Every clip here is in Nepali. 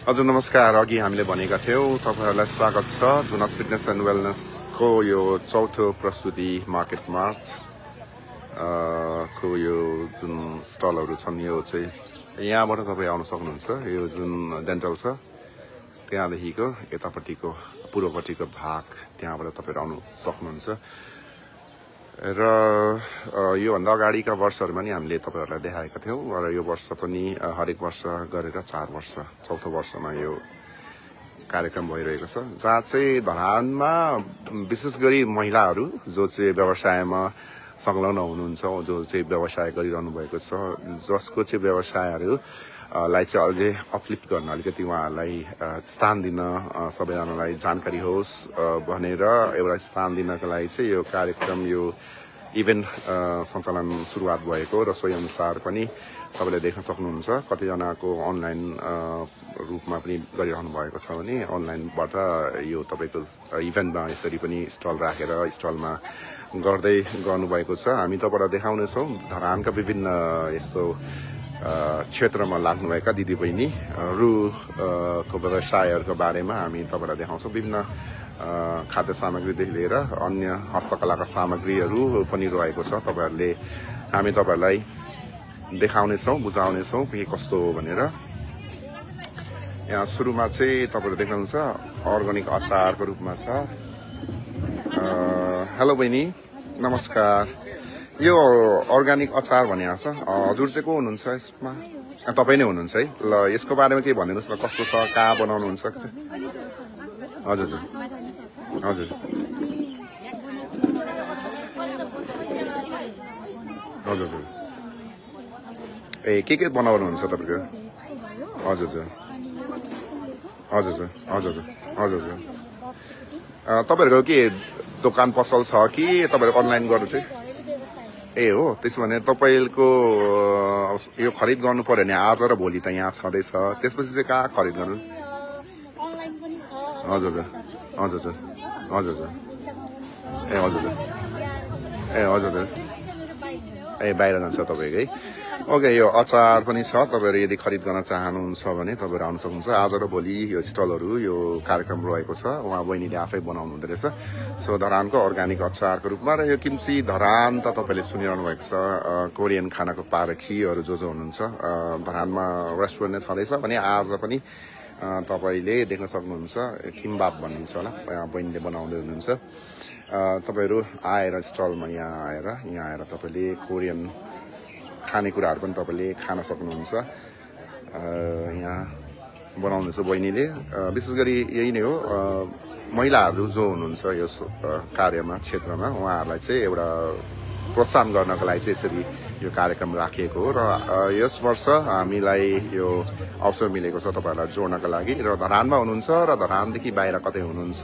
हजुर नमस्कार। अघि हामीले भनेका थियौं तपाईहरुलाई स्वागत छ जुनस फिटनेस एन्ड वेलनेस को यो चौथो प्रस्तुति मार्केट मार्च को यो जुन स्टलहरु छन् यो चाहिँ यहाँबाट तपाई आउन सक्नुहुन्छ। यो जुन डेन्टल छ त्यहाँदेखिको यतापट्टिको पूर्वपट्टिको भाग त्यहाँबाट तपाईहरु आउन सक्नुहुन्छ। र यो भन्दा अगाडिका वर्षहरुमा नि हामीले तपाईहरुलाई देखाएका थियौं र यो वर्ष पनि हरेक वर्ष गरेर 4 वर्ष चौथो वर्षमा यो कार्यक्रम भइरहेको छ, जहाँ चाहिँ धरानमा विशेष गरी महिलाहरू जो चाहिँ व्यवसायमा संलग्न हुनुहुन्छ, जो चाहिँ व्यवसाय गरिरहनु भएको छ, जसको चाहिँ व्यवसायहरू लाई चाहिँ अझै अपलिफ्ट गर्न अलिकति उहाँहरूलाई स्थान दिन सबैजनालाई जानकारी होस् भनेर एउटा स्थान दिनको लागि चाहिँ यो कार्यक्रम यो इभेन्ट सञ्चालन सुरुवात भएको र सोही अनुसार पनि तपाईले देख्न सक्नुहुन्छ। कतिजनाको अनलाइन रूपमा पनि गरिरहनु भएको छ भने अनलाइनबाट यो तपाईको इभेन्टमा यसरी पनि स्टल राखेर स्टलमा गर्दै गर्नुभएको छ। हामी तपाईलाई देखाउने छौं धरानका विभिन्न यस्तो क्षेत्रमा लाग्नुभएका दिदी बहिनीहरु को व्यवसायहरुको बारेमा हामी तपाईलाई देखाउँछौं। विभिन्न खाद्य सामग्रीदेखि लिएर अन्य हस्तकलाका सामग्रीहरु पनि रहेको छ। तपाईहरुले हामी तपाईलाई देखाउने छौं, बुझाउने छौं के कस्तो हो भनेर। यहाँ सुरुमा चाहिँ तपाईहरुले देख्नुहुन्छ अर्गानिक अचारको रूपमा छ। हेलो बहिनी नमस्कार। यो अर्गानिक अचार भनेको छ, हजुर चाहिँ को हुनुहुन्छ यसमा? तपाई नै हुनुहुन्छ है। ल यसको बारेमा के भनिदिनुस् न, कस्तो छ, कहाँ बनाउनुहुन्छ? हजुर हजुर हजुर हजुर हजुर ए के बनाउनुहुन्छ तपाईको? हजुर हजुर हजुर हजुर हजुर हजुर हजुर तपाईहरुको के दोकान पसल छ कि तपाईहरु अनलाइन गर्नु चाहिँ? ए हो, त्यसो भने तपाईको यो खरिद गर्नु पर्यो भने आज र भोलि त यहाँ छँदै छ, त्यसपछि चाहिँ कहाँ खरिद गर्नु? अनलाइन पनि छ। हजुर हजुर हजुर हजुर हजुर हजुर ए हजुर हजुर ए हजुर हजुर ए बाहिर जान्छ तपाईको है। ओके, यो अचार पनि छ। तपाईहरु यदि खरिद गर्न चाहनुहुन्छ भने तपाईहरु आउन सक्नुहुन्छ। आज र भोलि यो स्टलहरु यो कार्यक्रम रहेको छ। उहाँ बहिनीले आफै बनाउनु हुँदै रहेछ। सो धरानको अर्गानिक अचारको रूपमा र यो किम्ची धरान त तपाईले सुनिरहनु भएको छ, कोरियन खानाको पारखीहरु जो हुनुहुन्छ। धरानमा रेस्टुरेन्ट नै छँदैछ भने आज पनि तपाईले देख्न सक्नुहुन्छ। किम्बाब भनिन्छ होला, बहिनीले बनाउँदै हुनुहुन्छ। तपाईहरु आएर स्टलमा यहाँ आएर तपाईले कोरियन खानेकुराहरु पनि तपाईले खान सक्नुहुन्छ। यहाँ बनाउनुहुन्छ बहिनीले। विशेष गरी यही नै हो, महिलाहरू जो हुनुहुन्छ यो कार्यमा क्षेत्रमा उहाँहरूलाई चाहिँ एउटा प्रोत्साहन गर्नको लागि चाहिँ यसरी यो कार्यक्रम राखिएको हो। र यस वर्ष हामीलाई यो अवसर मिलेको छ तपाईहरुलाई जोड्नका लागि। र धरानमा हुनुहुन्छ र धरानदेखि बाहिर कतै हुनुहुन्छ,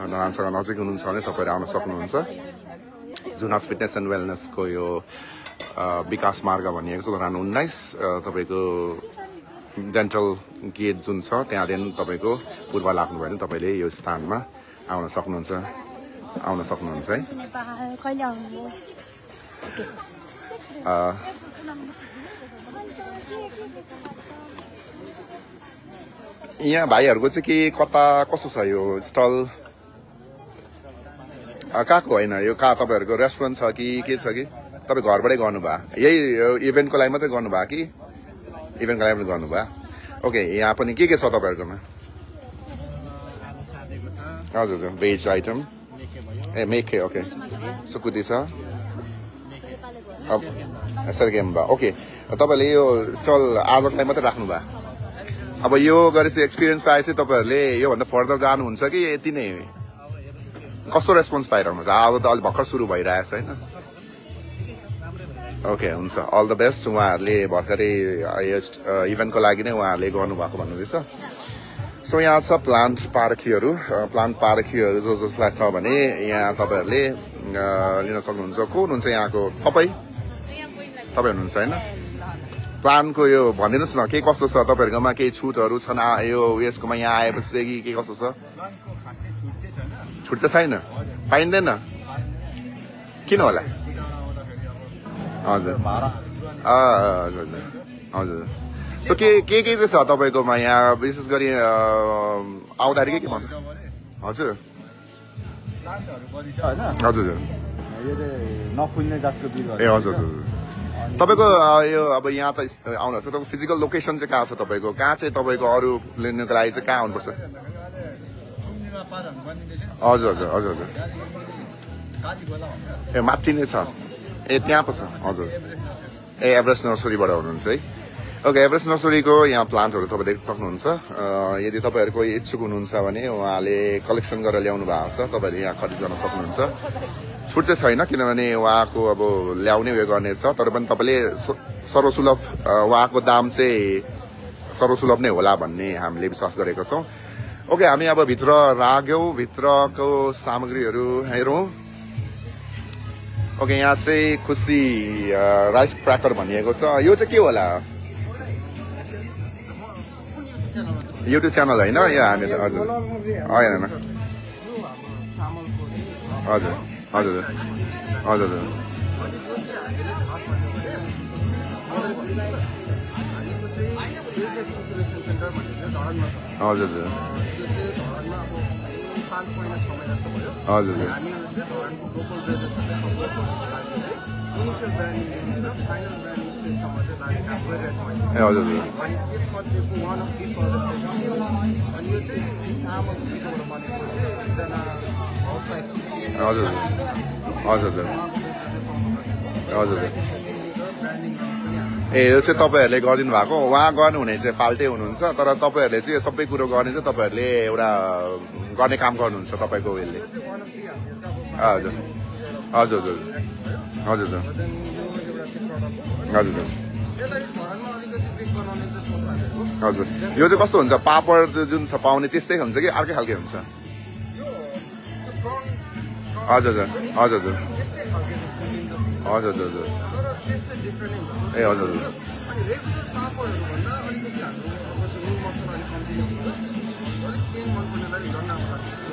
धरानसँग नजिक हुनुहुन्छ भने तपाईहरु आउन सक्नुहुन्छ। जुनस फिटनेस एन्ड वेलनेस को यो विकास मार्ग भनिएको छ धरान 19 तपाईको डेन्टल गेट जुन छ त्यहाँदेखि तपाईको पूर्व लाग्नुभयो भने तपाईले यो स्थानमा आउन सक्नुहुन्छ है। कहिले आउनु? यहाँ भाइहरुको चाहिँ के कता कस्तो छ यो स्टल? कहाँको होइन यो, कहाँ तपाईहरुको रेस्टुरेन्ट छ कि के छ कि तपाई घरबाटै गर्नुभयो? यही इभेन्टको लागि मात्रै गर्नुभयो कि इभेन्टको लागि पनि गर्नुभयो? ओके, यहाँ पनि के छ तपाईहरुकोमा? हजुर हजुर भेज आइटम ए मेके ओके, सुकुटी छ, सरगेम्बा। ओके, तपाईले यो स्टल आजको लागि मात्रै राख्नु भयो? अब यो गरेपछि एक्सपिरियन्स पाएपछि तपाईहरुले यो भन्दा फर्दर जानुहुन्छ कि यति नै? कस्तो रेस्पोन्स पाइरहनु छ? अब त अलि भर्खर सुरु भइरहेछ हैन? ओके, हुन्छ, अल द बेस्ट। उहाँहरूले भर्खरै इभेन्टको लागि नै उहाँहरूले गर्नुभएको भन्नुहुँदैछ। सो यहाँ छ प्लान्ट पारखीहरू जो जसलाई छ भने यहाँ तपाईहरुले लिन सक्नुहुन्छ। को हुनुहुन्छ यहाँको? तपाई हुनुहुन्छ हैन? प्लानको यो भनिदिनुस् न के कस्तो छ तपाईहरुकोमा? केही छुटहरु छन् यो यसकोमा यहाँ आएपछि के कस्तो छ? छुट त छैन, पाइँदैन, किन होला? हजुर हजुर हजुर सो के चाहिँ छ तपाईँकोमा यहाँ विशेष गरी आउँदाखेरि के भन्छ हजुर हजुर नफुल्ने जातको बिरुवा ए हजुर हजुर तपाईँको यो अब यहाँ त आउनु छ तपाईँको फिजिकल लोकेसन चाहिँ कहाँ छ तपाईँको कहाँ चाहिँ तपाईँको अरू लिनुको लागि चाहिँ कहाँ आउनुपर्छ हजुर हजुर हजुर हजुर ए माथि नै छ ए त्यहाँ पो छ हजुर ए एभरेस्ट नर्सरीबाट हुनुहुन्छ है ओके एभरेस्ट नर्सरीको यहाँ प्लान्टहरू तपाईँ देख्न सक्नुहुन्छ यदि तपाईँहरूको इच्छुक हुनुहुन्छ भने उहाँले कलेक्सन गरेर ल्याउनु भएको छ तपाईँहरूले यहाँ खरिद गर्न सक्नुहुन्छ छुट चाहिँ छैन किनभने उहाँको अब ल्याउने उयो गर्ने छ तर पनि तपाईँले सर्वसुलभ उहाँको दाम चाहिँ सर्वसुलभ नै होला भन्ने हामीले विश्वास गरेका छौँ ओके हामी अब भित्र लाग्यौँ भित्रको सामग्रीहरू हेरौँ ओके यहाँ चाहिँ खुसी राइस क्र्याकर भनिएको छ यो चाहिँ के होला युट्युब च्यानल होइन यो हामी हजुर होइन हजुर हजुर हजुर हजुर हजुर हजुर हजुर हजुर हजुर ए यो चाहिँ तपाईँहरूले गरिदिनु भएको उहाँ गर्नुहुने चाहिँ फाल्टै हुनुहुन्छ तर तपाईँहरूले चाहिँ यो सबै कुरो गर्ने चाहिँ तपाईँहरूले एउटा गर्ने काम गर्नुहुन्छ तपाईँको उयोले हजुर हजुर हजुर हजुर हजुर हजुर यो चाहिँ कस्तो हुन्छ पापड जुन छ पाउने त्यस्तै हुन्छ कि अर्कै खालकै हुन्छ हजुर हजुर हजुर हजुर हजुर हजुर ए हजुर हजुर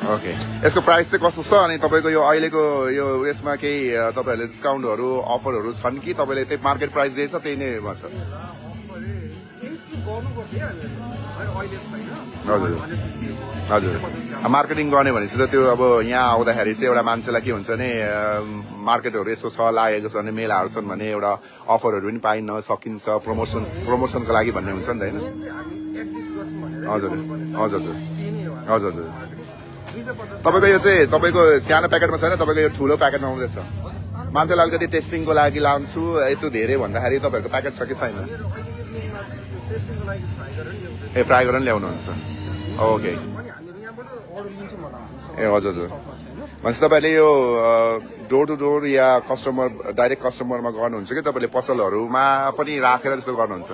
ओके यसको प्राइस चाहिँ कस्तो छ अनि तपाईँको यो अहिलेको यो यसमा केही तपाईँहरूले डिस्काउन्टहरू अफरहरू छन् कि तपाईँले त्यही मार्केट प्राइस जे छ त्यही नै छ हजुर हजुर मार्केटिङ गर्ने भनेपछि त त्यो अब यहाँ आउँदाखेरि चाहिँ एउटा मान्छेलाई के हुन्छ भने मार्केटहरू यसो छ लागेको छ भने मेलाहरू छन् भने एउटा अफरहरू पनि पाइन सकिन्छ प्रमोसनको लागि भन्ने हुन्छ नि त होइन हजुर हजुर हजुर हजुर हजुर तपाईँको यो चाहिँ तपाईँको सानो प्याकेटमा छैन तपाईँको यो ठुलो प्याकेटमा आउँदैछ मान्छेलाई अलिकति टेस्टिङको लागि लान्छु यत्रो धेरै भन्दाखेरि तपाईँहरूको प्याकेट छ कि छैन ए फ्राई गरेर ल्याउनुहुन्छ ओके ए हजुर हजुर भनेपछि तपाईँले यो डोर टु डोर या कस्टमर डाइरेक्ट कस्टमरमा गर्नुहुन्छ कि तपाईँले पसलहरूमा पनि राखेर त्यस्तो गर्नुहुन्छ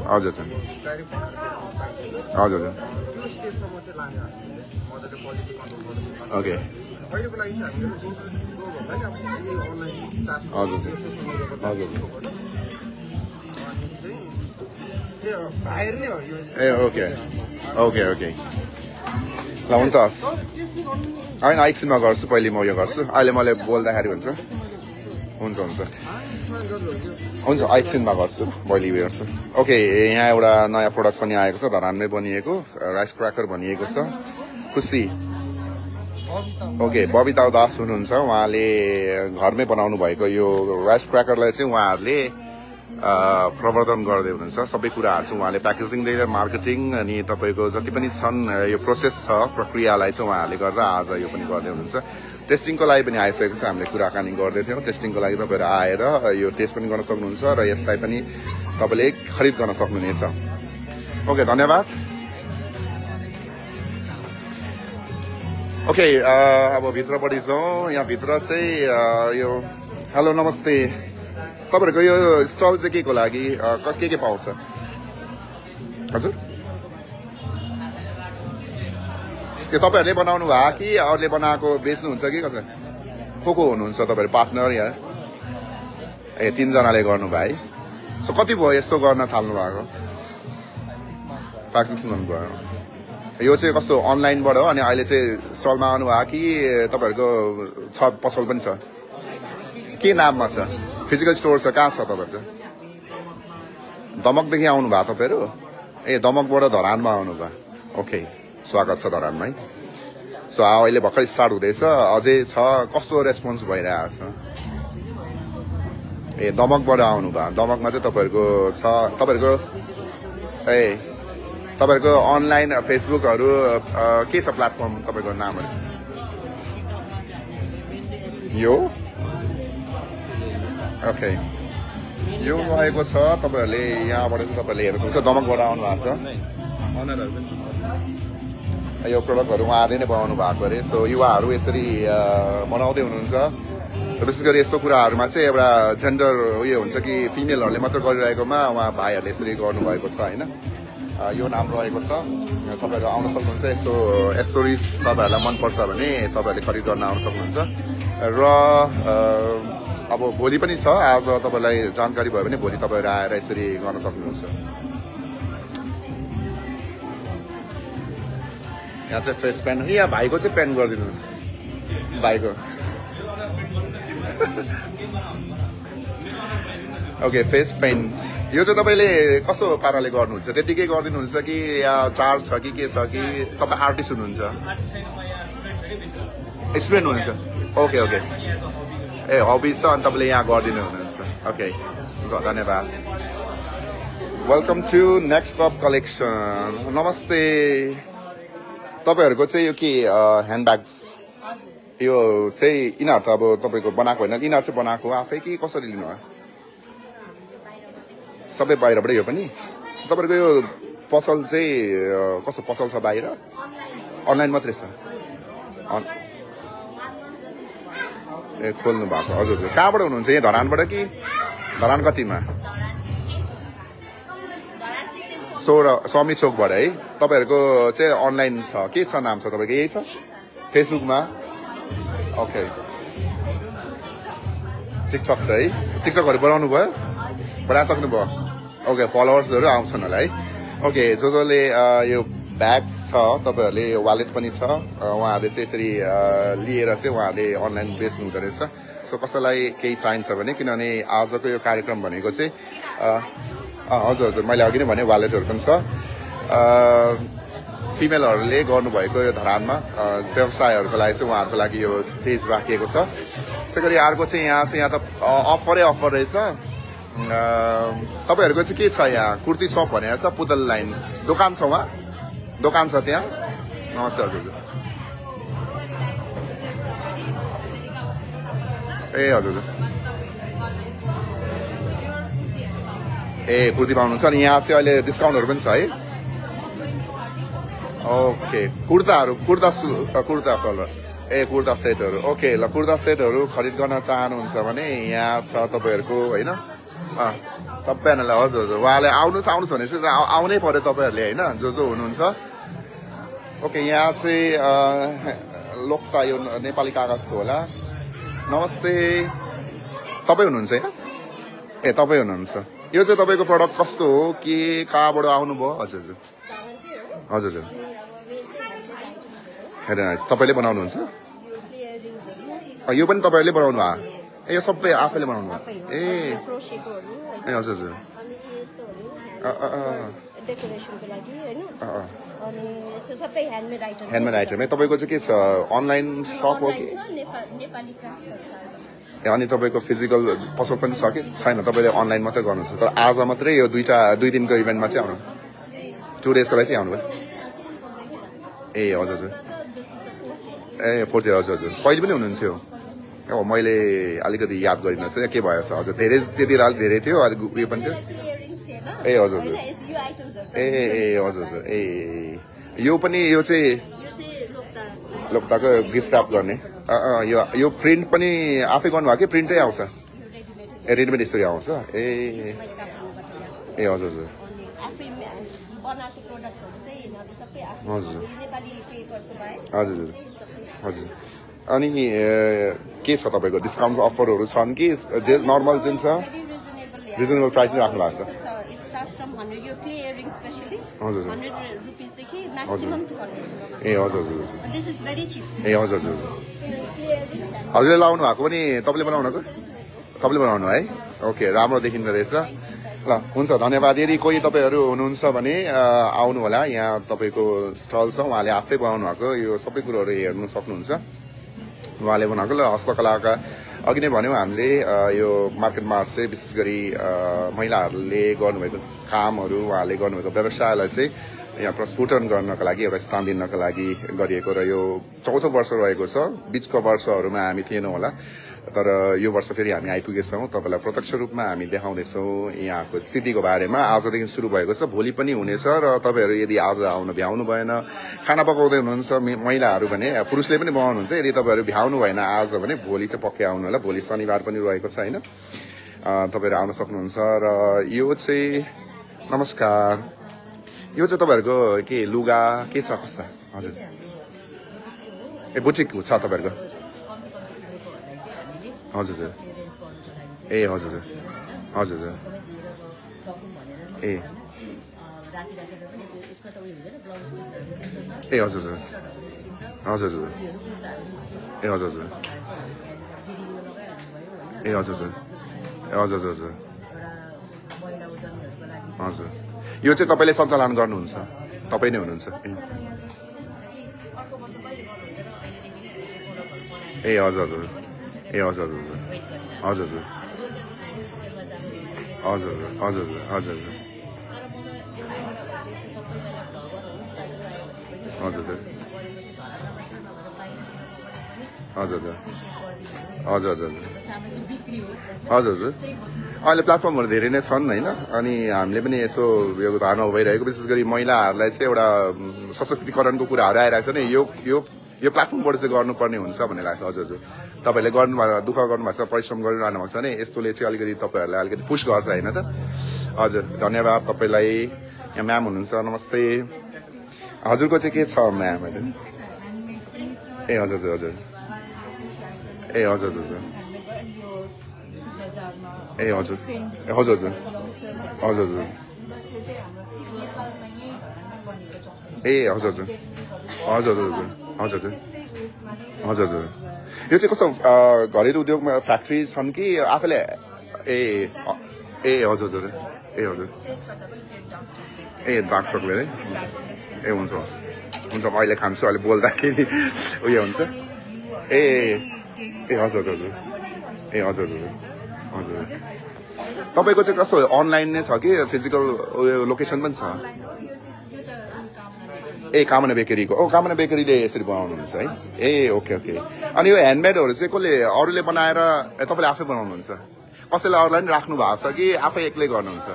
हजुर हजुर हजुर ओके हजुर हजुर ए ओके ओके ओके ल हुन्छ होइन एकछिनमा गर्छु पहिले म यो गर्छु अहिले मैले बोल्दाखेरि हुन्छ हुन्छ हुन्छ हुन्छ एकछिनमा गर्छु मैले उयो गर्छु ओके यहाँ एउटा नयाँ प्रडक्ट पनि आएको छ धरानमै बनिएको राइस क्र्याकर भनिएको छ खुसी ओके बबिता दास हुनुहुन्छ उहाँले घरमै बनाउनु भएको यो राइस क्र्याकरलाई चाहिँ उहाँहरूले प्रवर्धन गर्दै हुनुहुन्छ सबै कुराहरू चाहिँ उहाँले प्याकेजिङदेखि मार्केटिङ अनि तपाईँको जति पनि छन् यो प्रोसेस छ प्रक्रियालाई चाहिँ उहाँहरूले गरेर आज यो पनि गर्दै हुनुहुन्छ टेस्टिङको लागि पनि आइसकेको छ हामीले कुराकानी गर्दै थियौँ टेस्टिङको लागि तपाईँहरू आएर यो टेस्ट पनि गर्न सक्नुहुन्छ र यसलाई पनि तपाईँले खरिद गर्न सक्नुहुनेछ ओके धन्यवाद ओके अब भित्रपट्टि जाउँ यहाँ भित्र चाहिँ यो हेलो नमस्ते तपाईँहरूको यो स्टल चाहिँ के को लागि के पाउँछ हजुर यो तपाईँहरूले बनाउनु भयो कि अरूले बनाएको बेच्नुहुन्छ कि कसै को हुनुहुन्छ तपाईँहरू पार्टनर या ए 3 जनाले गर्नुभयो है सो कति भयो यस्तो गर्न थाल्नु भएको 5-6 मन्थ भयो यो चाहिँ कस्तो अनलाइनबाट हो अनि अहिले चाहिँ स्टलमा आउनु भयो कि तपाईँहरूको छ पसल पनि छ के नाममा छ फिजिकल स्टोर छ कहाँ छ तपाईँहरूको दमकदेखि आउनु भयो तपाईँहरू ए दमकबाट धरानमा आउनु भयो ओके स्वागत छ धरानमा है सो अहिले भर्खर स्टार्ट हुँदैछ अझै छ कस्तो रेस्पोन्स भइरहेको छ ए दमकबाट आउनु भयो दमकमा चाहिँ तपाईँहरूको छ तपाईँहरूको अनलाइन फेसबुकहरू के छ प्लेटफर्म तपाईँको नामहरू यो ओके यो रहेको छ तपाईँहरूले यहाँबाट चाहिँ तपाईँहरूले हेर्न सक्नुहुन्छ दमकबाट आउनु भएको छ यो प्रोडक्टहरू उहाँहरूले नै बनाउनु भएको अरे सो युवाहरू यसरी बनाउँदै हुनुहुन्छ विशेष गरी यस्तो कुराहरूमा चाहिँ एउटा जेन्डर उयो हुन्छ कि फिमेलहरूले मात्र गरिरहेकोमा उहाँ भाइहरूले यसरी गर्नुभएको छ होइन यो नाम रहेको छ तपाईँहरू आउन सक्नुहुन्छ यस्तो स्टोरिज तपाईँहरूलाई मनपर्छ भने तपाईँहरूले खरिद गर्न आउन सक्नुहुन्छ र अब भोलि पनि छ आज तपाईँलाई जानकारी भयो भने भोलि तपाईँहरू आएर यसरी गर्न सक्नुहुन्छ यहाँ चाहिँ फेस पेन्ट यहाँ भाइको चाहिँ पेन्ट गरिदिनु भाइको ओके फेस पेन्ट यो चाहिँ तपाईँले कस्तो पाराले गर्नुहुन्छ त्यतिकै गरिदिनुहुन्छ कि या चार्ज छ कि के छ कि तपाईँ आर्टिस्ट हुनुहुन्छ स्टुडेन्ट हुनुहुन्छ ओके ओके ए हबी छ अनि तपाईँले यहाँ गरिदिनु हुनुहुन्छ ओके धन्यवाद welcome to next up collection नमस्ते तपाईँहरूको चाहिँ यो के ह्यान्डब्याग्स यो चाहिँ यिनीहरू त अब तपाईँको बनाएको होइन यिनीहरू चाहिँ बनाएको आफै कि कसरी लिनुभयो सबै बाहिरबाट यो पनि तपाईँहरूको यो पसल चाहिँ कस्तो पसल छ बाहिर अनलाइन मात्रै छ ए खोल्नु भएको हजुर हजुर कहाँबाट हुनुहुन्छ यहाँ धरानबाट कि धरान कतिमा 16 स्वामी चोकबाट है तपाईँहरूको चाहिँ अनलाइन छ के छ नाम छ तपाईँको यही छ फेसबुकमा ओके टिकटक त है टिकटकहरू बनाउनु भयो बनाइसक्नु भयो ओके फलोवर्सहरू आउँछन् होला है ओके जसले यो ब्याग्स छ तपाईँहरूले वालेट पनि छ उहाँहरूले चाहिँ यसरी लिएर चाहिँ उहाँहरूले अनलाइन बेच्नु हुँदो रहेछ सो कसैलाई केही चाहिन्छ भने किनभने आजको यो कार्यक्रम भनेको चाहिँ हजुर हजुर मैले अघि नै भने वालेटहरू पनि छ फिमेलहरूले गर्नुभएको यो धरानमा व्यवसायहरूको लागि चाहिँ उहाँहरूको लागि यो स्टेज राखिएको छ त्यसै गरी अर्को चाहिँ यहाँ त अफरै अफर रहेछ तपाईँहरूको चाहिँ के छ यहाँ कुर्ती सप भनेको छ पुतल लाइन दोकान छ उहाँ दोकान छ त्यहाँ नमस्ते हजुर ए हजुर ए कुर्ती पाउनुहुन्छ अनि यहाँ चाहिँ अहिले डिस्काउन्टहरू पनि छ है ओके कुर्ता सलवार ए कुर्ता सेटहरू ओके ल कुर्ता सेटहरू खरिद गर्न चाहनुहुन्छ भने यहाँ छ तपाईँहरूको होइन सबैजनालाई हजुर हजुर उहाँले आउनुहोस् भने चाहिँ आउनै पर्यो तपाईँहरूले होइन जो हुनुहुन्छ ओके यहाँ चाहिँ लोकता यो नेपाली कागजको होला नमस्ते तपाईँ हुनुहुन्छ यहाँ ए तपाईँ हुनुहुन्छ यो चाहिँ तपाईँको प्रडक्ट कस्तो हो के कहाँबाट आउनुभयो हजुर हजुर हजुर हजुर हेर्नुहोस् तपाईँले बनाउनुहुन्छ यो पनि तपाईँहरूले बनाउनु भयो ए यो सबै आफैले बनाउनु भयो ए हजुर हजुर ह्यान्डमेड आइटम है तपाईँको चाहिँ के छ अनलाइन सप हो कि ए अनि तपाईँको फिजिकल पसल पनि छ कि छैन तपाईँले अनलाइन मात्रै गर्नुहुन्छ तर आज मात्रै यो दुई दिनको इभेन्टमा चाहिँ आउनु 2 डेजको लागि चाहिँ आउनुभयो ए हजुर हजुर ए 4 हजुर हजुर पहिले पनि हुनुहुन्थ्यो मैले अलिकति याद गरिनुहोस् के भएछ हजुर धेरै त्यति अलिक धेरै थियो अलिक उयो पनि थियो ए हजुर हजुर ए हजुर हजुर ए यो पनि यो चाहिँ लोकताको गिफ्ट ऱ्याप गर्ने यो प्रिन्ट पनि आफै गर्नुभयो कि प्रिन्टै आउँछ ए रेडिमेड यसरी आउँछ ए हजुर हजुर हजुर हजुर हजुर अनि के छ तपाईँको डिस्काउन्ट अफरहरू छन् कि नर्मल जुन छ रिजनेबल प्राइस नै राख्नु भएको छ हजुर ए हजुर हजुर ए हजुर हजुर हजुरले लाउनु भएको पनि तपाईँले बनाउनुको तपाईँले बनाउनु है ओके राम्रो देखिँदो रहेछ ल हुन्छ धन्यवाद यदि कोही तपाईँहरू हुनुहुन्छ भने आउनु होला यहाँ तपाईँको स्टल छ उहाँले आफै बनाउनु भएको यो सबै कुरोहरू हेर्नु सक्नुहुन्छ उहाँले बनाएको ल हस्तकलाका अघि नै भन्यौँ हामीले यो मार्केट मार्च चाहिँ विशेष गरी महिलाहरूले गर्नुभएको कामहरू उहाँहरूले गर्नुभएको व्यवसायलाई चाहिँ यहाँ प्रस्फुटन गर्नको लागि एउटा स्थान दिनको लागि गरिएको र यो 4औं वर्ष रहेको छ बीचको वर्षहरूमा हामी थिएनौँ होला तर यो वर्ष फेरि हामी आइपुगेछौँ तपाईँलाई प्रत्यक्ष रूपमा हामी देखाउँदैछौँ यहाँको स्थितिको बारेमा आजदेखि सुरु भएको छ भोलि पनि हुनेछ र तपाईँहरू यदि आज आउन भ्याउनु भएन खाना पकाउँदै हुनुहुन्छ महिलाहरू भने पुरुषले पनि बनाउनुहुन्छ यदि तपाईँहरू भ्याउनु भएन आज भने भोलि चाहिँ पक्कै आउनु होला भोलि शनिबार पनि रहेको छ होइन तपाईँहरू आउन सक्नुहुन्छ र यो चाहिँ नमस्कार यो चाहिँ तपाईँहरूको के लुगा के छ कस्ता हजुर ए बुटिक छ तपाईँहरूको हजुर हजुर ए हजुर हजुर हजुर ए ए हजुर हजुर हजुर ए हजुर हजुर ए हजुर हजुर हजुर हजुर यो चाहिँ तपाईँले सञ्चालन गर्नुहुन्छ तपाईँ नै हुनुहुन्छ ए हजुर हजुर ए हजुर हजुर हजुर हजुर हजुर हजुर हजुर हजुर हजुर हजुर हजुर हजुर अहिले प्लेटफर्महरू धेरै नै छन् होइन अनि हामीले पनि यसो यो धारणा भइरहेको विशेष गरी महिलाहरूलाई चाहिँ एउटा सशक्तिकरणको कुराहरू आइरहेको छ नि यो प्लेटफर्मबाट चाहिँ गर्नुपर्ने हुन्छ भन्ने लाग्छ हजुर हजुर तपाईँहरूले गर्नुभएको दुःख गर्नुभएको छ परिश्रम गरिरहनु भएको छ भने यस्तोले चाहिँ अलिकति तपाईँहरूलाई अलिकति पुस गर्छ होइन त हजुर धन्यवाद तपाईँलाई यहाँ म्याम हुनुहुन्छ नमस्ते हजुरको चाहिँ के छ म्याम ए हजुर हजुर हजुर ए हजुर हजुर ए हजुर ए हजुर हजुर हजुर हजुर ए हजुर हजुर हजुर हजुर हजुर हजुर हजुर यो चाहिँ कस्तो घरेलु उद्योगमा फ्याक्ट्री छन् कि आफैले ए ए हजुर हजुर ए हजुर ए डार्क चक्लेट है ए हुन्छ हस् हुन्छ म अहिले खान्छु अहिले बोल्दाखेरि उयो हुन्छ ए ए हजुर हजुर ए हजुर हजुर हजुर तपाईँको चाहिँ कस्तो अनलाइन नै छ कि फिजिकल उयो लोकेसन पनि छ ए कामना बेकरीको कामना बेकरीले यसरी बनाउनुहुन्छ है ए ओके ओके अनि यो ह्यान्डमेडहरू चाहिँ कसले अरूले बनाएर तपाईँले आफै बनाउनुहुन्छ कसैले अरूलाई पनि राख्नु भएको छ कि आफै एक्लै गर्नुहुन्छ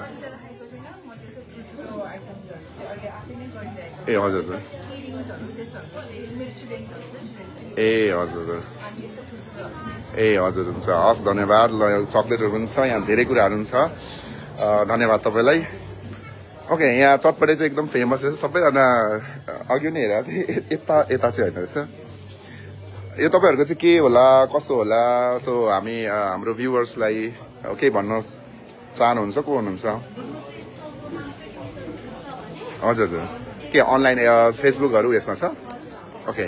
ए हजुर हजुर ए हजुर ए हजुर हुन्छ हस् धन्यवाद ल चक्लेटहरू पनि छ यहाँ धेरै कुराहरू पनि छ धन्यवाद तपाईँलाई ओके यहाँ चटपटे चाहिँ एकदम फेमस रहेछ सबैजना अघि नै हेरेको थिएँ यता चाहिँ होइन रहेछ यो तपाईँहरूको चाहिँ के होला कसो होला सो हामी हाम्रो भ्युवर्सलाई केही भन्न चाहनुहुन्छ को हुनुहुन्छ हजुर हजुर के अनलाइन फेसबुकहरू यसमा छ ओके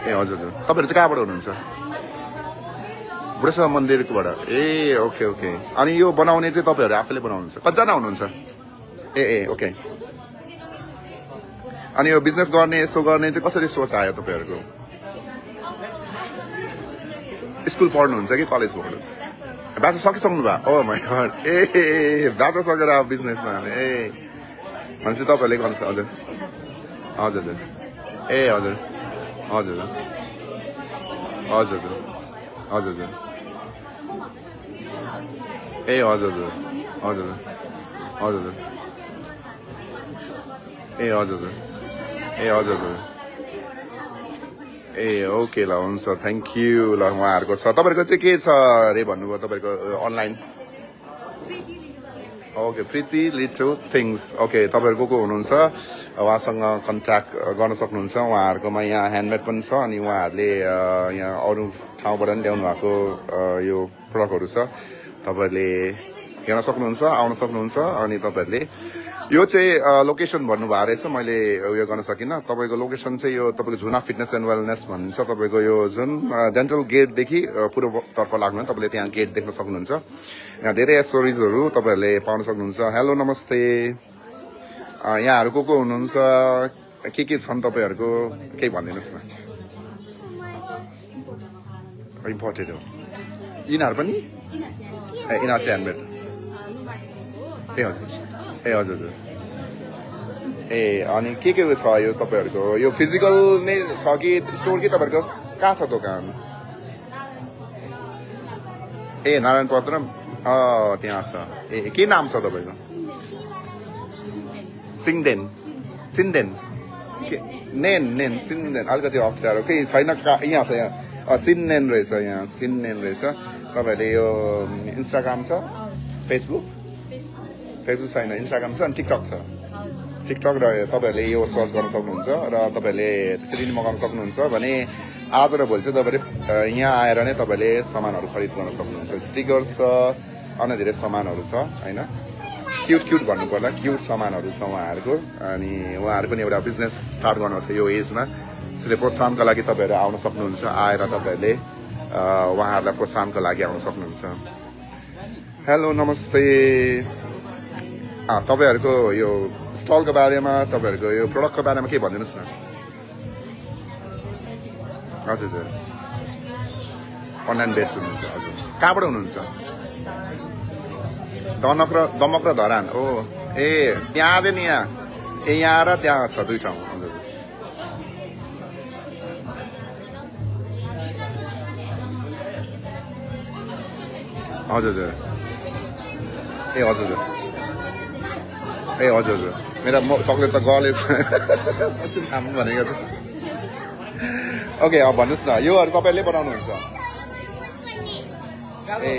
ए हजुर हजुर तपाईँहरू चाहिँ कहाँबाट हुनुहुन्छ बुढेश्वर मन्दिरकोबाट ए ओके ओके अनि यो बनाउने चाहिँ तपाईँहरू आफैले बनाउनुहुन्छ कतिजना हुनुहुन्छ ए ओके अनि यो बिजनेस गर्ने यसो गर्ने चाहिँ कसरी सोच आयो तपाईँहरूको स्कुल पढ्नुहुन्छ कि कलेज पढ्नुहुन्छ ब्याचलर सकिसक्नु भयो ओ माइ गॉड ए ब्याचलर सकेर अब बिजनेसमा ए भनेपछि तपाईँहरूले गर्नुहुन्छ हजुर हजुर हजुर ए हजुर हजुर हजुर हजुर हजुर ए हजुर हजुर हजुर हजुर ए हजुर ए हजुर ए ओके ल हुन्छ थ्याङ्क यू ल उहाँहरूको छ तपाईँहरूको चाहिँ के छ अरे भन्नुभयो तपाईँको online okay pretty little things okay तपाईँहरूको को हुनुहुन्छ उहाँसँग कन्ट्याक्ट गर्न सक्नुहुन्छ उहाँहरूकोमा यहाँ ह्यान्डमेड पनि छ अनि उहाँहरूले यहाँ अरू ठाउँबाट पनि ल्याउनु भएको यो प्रडक्टहरू छ तपाईँहरूले हेर्न सक्नुहुन्छ आउन सक्नुहुन्छ अनि तपाईँहरूले यो चाहिँ लोकेसन भन्नुभएको रहेछ मैले उयो गर्न सकिनँ तपाईँको लोकेसन चाहिँ यो तपाईँको झुना फिटनेस एन्ड वेलनेस भनिन्छ तपाईँको यो जुन डेन्टल गेटदेखि पूर्वतर्फ लाग्नु तपाईँले त्यहाँ गेट देख्न सक्नुहुन्छ यहाँ धेरै एसोरिजहरू तपाईँहरूले पाउन सक्नुहुन्छ हेलो नमस्ते यहाँहरू को हुनुहुन्छ के छन् तपाईँहरूको केही भनिदिनुहोस् न इम्पोर्टेड हो यिनीहरू पनि यिनीहरू चाहिँ ह्यान्डमेड ए हजुर ए हजुर हजुर ए अनि के छ यो तपाईँहरूको यो फिजिकल नै छ कि स्टोर कि तपाईँहरूको कहाँ छ दोकान ए नारायण पत्रम त्यहाँ छ ए के नाम छ तपाईँको सिन्देन नेन सिन्देन अलिकति अप्ठ्यारो केही छैन यहाँ छ यहाँ सिन्देन रहेछ यहाँ सिन्देन रहेछ तपाईँहरूले यो इन्स्टाग्राम छ फेसबुक छैन इन्स्टाग्राम छ अनि टिकटक छ टिकटक र तपाईँहरूले यो सर्च गर्न सक्नुहुन्छ र तपाईँहरूले त्यसरी नै मगाउन सक्नुहुन्छ भने आज र भोलि चाहिँ तपाईँहरूले यहाँ आएर नै तपाईँहरूले सामानहरू खरिद गर्न सक्नुहुन्छ स्टिकर छ अन्य धेरै सामानहरू छ होइन क्युट भन्नु पर्दा क्युट सामानहरू छ उहाँहरूको अनि उहाँहरू पनि एउटा बिजनेस स्टार्ट गर्नुहोस् यो एजमा त्यसैले प्रोत्साहनका लागि तपाईँहरू आउन सक्नुहुन्छ आएर तपाईँहरूले उहाँहरूलाई प्रोत्साहनको लागि आउन सक्नुहुन्छ हेलो नमस्ते तपाईँहरूको यो स्टलको बारेमा तपाईँहरूको यो प्रडक्टको बारेमा के भनिदिनुहोस् न हजुर हजुर अनलाइन बेस्ड हुनुहुन्छ हजुर कहाँबाट हुनुहुन्छ दमक र धरान ओ ए त्यहाँ आँदैन यहाँ ए यहाँ र त्यहाँ छ दुई ठाउँ हजुर हजुर ए हजुर ए हजुर मेरो चक्लेट त गलेछ नाम भनेको त ओके अब भन्नुहोस् न योहरू तपाईँले बनाउनुहुन्छ ए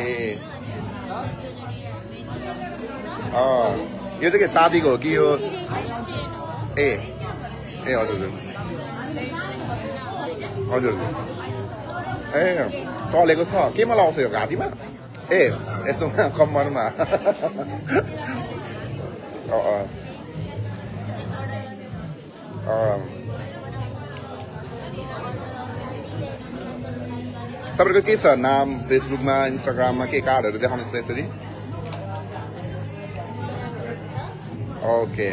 यो चाहिँ के चाँदीको हो कि यो ए हजुर हजुर ए चलेको छ केमा लाउँछ यो घाँटीमा ए यस्तोमा कम्मरमा तपाईँको के छ नाम फेसबुकमा इन्स्टाग्राममा के कार्डहरू देखाउनुहोस् न यसरी ओके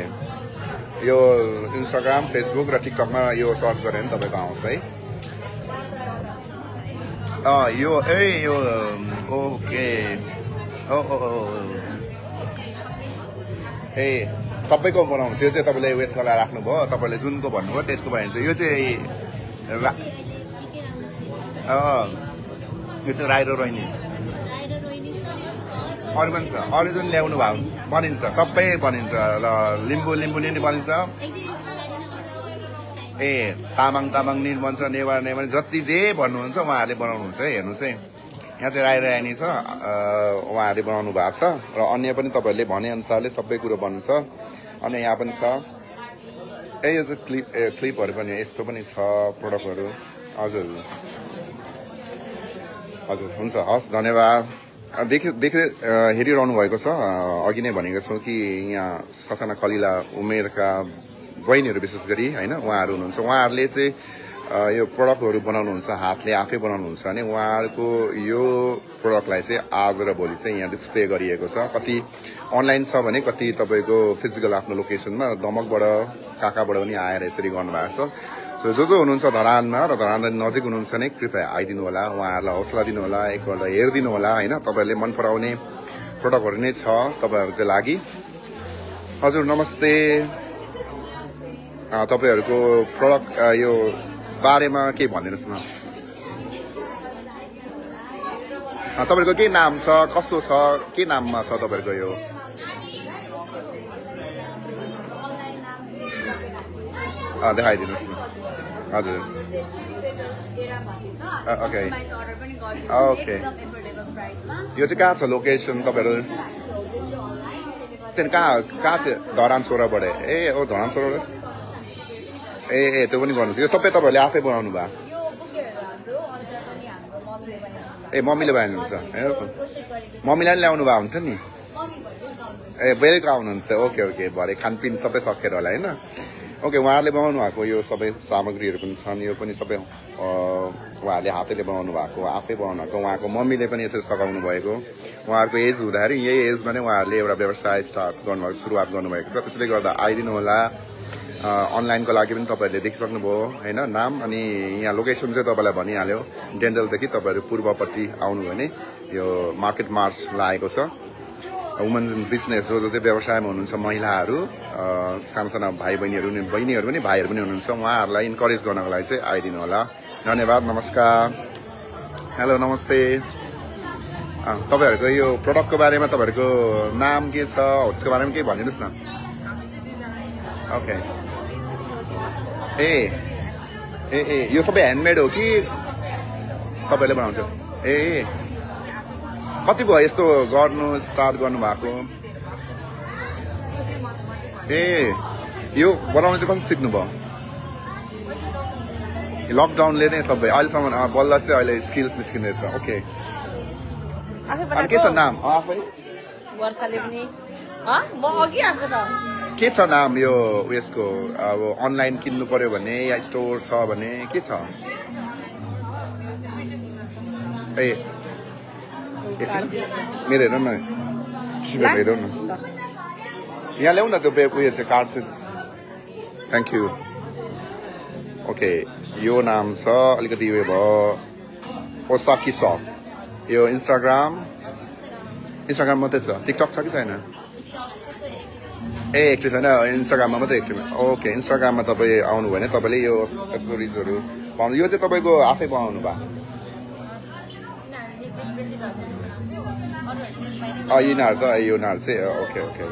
यो इन्स्टाग्राम फेसबुक र टिकटकमा यो सर्च गरेर नि तपाईँको आउँछ है यो ओके ए सबैको बनाउनुहुन्छ यो चाहिँ तपाईँले वेस्ट गरेर राख्नुभयो तपाईँले जुनको भन्नुभयो त्यसको भयो भने चाहिँ यो चाहिँ यो चाहिँ राई र रोहिनी अरू पनि छ अरू जुन ल्याउनु भयो बनिन्छ सबै बनिन्छ र लिम्बू नि बनिन्छ ए तामाङ नि बन्छ नेवार जति जे भन्नुहुन्छ उहाँहरूले बनाउनुहुन्छ है हेर्नुहोस् है यहाँ चाहिँ राई रानी छ उहाँहरूले बनाउनु भएको छ र अन्य पनि तपाईँहरूले भनेअनुसारले सबै कुरो बन्छ अनि यहाँ पनि छ ए यो चाहिँ क्लिपहरू पनि यस्तो पनि छ प्रडक्टहरू हजुर हजुर हुन्छ हस् धन्यवाद देख्दै हेरिरहनु भएको छ अघि नै भनेको छौँ कि यहाँ ससाना कलिला उमेरका बहिनीहरू विशेष गरी होइन उहाँहरू हुनुहुन्छ उहाँहरूले चाहिँ यो प्रडक्टहरू बनाउनुहुन्छ हातले आफै बनाउनुहुन्छ भने उहाँहरूको यो प्रडक्टलाई चाहिँ आज र भोलि चाहिँ यहाँ डिस्प्ले गरिएको छ कति अनलाइन छ भने कति तपाईँको फिजिकल आफ्नो लोकेसनमा दमकबाट काकाबाट पनि आएर यसरी गर्नुभएको छ जो हुनुहुन्छ धरानमा र धरान नजिक हुनुहुन्छ भने कृपया आइदिनु होला उहाँहरूलाई हौसला दिनु होला एकपल्ट हेरिदिनु होला होइन तपाईँहरूले मन पराउने प्रडक्टहरू नै छ तपाईँहरूको लागि हजुर नमस्ते तपाईँहरूको प्रडक्ट यो बारेमा के भनिदिनुहोस् न तपाईँहरूको के नाम छ कस्तो छ के नाममा छ तपाईँहरूको यो देखाइदिनुहोस् न हजुर ओके ओके यो चाहिँ कहाँ छ लोकेसन तपाईँहरू त्यहाँदेखि कहाँ चाहिँ धरान सोह्रबाट ए ओ धरान सोह्रबाट ए त्यो पनि गर्नुहोस् यो सबै तपाईँहरूले आफै बनाउनु भयो ए मम्मीले बनाउनुहुन्छ ए मम्मीलाई पनि ल्याउनु भएको हुन्थ्यो नि ए बेलुका आउनुहुन्छ ओके ओके भरे खानपिन सबै सकेर होला होइन ओके उहाँहरूले बनाउनु भएको यो सबै सामग्रीहरू पनि छन् यो पनि सबै उहाँहरूले हातैले बनाउनु भएको आफै बनाउनु भएको उहाँको मम्मीले पनि यसरी सघाउनु भएको उहाँहरूको एज हुँदाखेरि यही एजमा नै उहाँहरूले एउटा व्यवसाय स्टार्ट गर्नुभएको सुरुवात गर्नुभएको छ त्यसैले गर्दा आइदिनु होला अनलाइनको लागि पनि तपाईँहरूले देखिसक्नुभयो होइन नाम अनि यहाँ लोकेसन चाहिँ तपाईँलाई भनिहाल्यो डेन्डलदेखि तपाईँहरू पूर्वपट्टि आउनु भने यो मार्केट मार्च लागेको छ वुमेन्स इन बिजनेस जो चाहिँ व्यवसायमा हुनुहुन्छ महिलाहरू साना भाइ बहिनीहरू पनि भाइहरू पनि हुनुहुन्छ उहाँहरूलाई इन्करेज गर्नको लागि चाहिँ आइदिनु होला धन्यवाद नमस्कार हेलो नमस्ते तपाईँहरूको यो प्रडक्टको बारेमा तपाईँहरूको नाम के छ त्यसको बारेमा केही भनिदिनुहोस् न ओके ए ए ए यो सबै ह्यान्डमेड हो कि तपाईँहरूले बनाउँछ ए कति भयो यस्तो गर्नु स्टार्ट गर्नु भएको ए यो बनाउनु चाहिँ कसरी सिक्नुभयो लकडाउनले नै सबै अहिलेसम्म बल्ल चाहिँ अहिले स्किल्स निस्किँदैछ ओके अनि के छ नाम आफै के छ नाम यो उयसको अब अनलाइन किन्नु पर्यो भने या स्टोर छ भने के छ ए मेरो हेरौँ न हेरौँ न यहाँ ल्याउ न त्यो उयो चाहिँ कार्ड चाहिँ थ्याङ्क यू ओके यो नाम छ अलिकति उयो भयो ओसाकी सप यो इन्स्टाग्राम मात्रै छ टिकटक छ कि छैन ए एक्टिभ छैन इन्स्टाग्राममा मात्रै एक्टिभ ओके इन्स्टाग्राममा तपाईँ आउनु भने तपाईँले यो एक्सेसरिजहरू पाउनु यो चाहिँ तपाईँको आफै बनाउनु भयो यिनीहरू त योनाहरू चाहिँ okay okay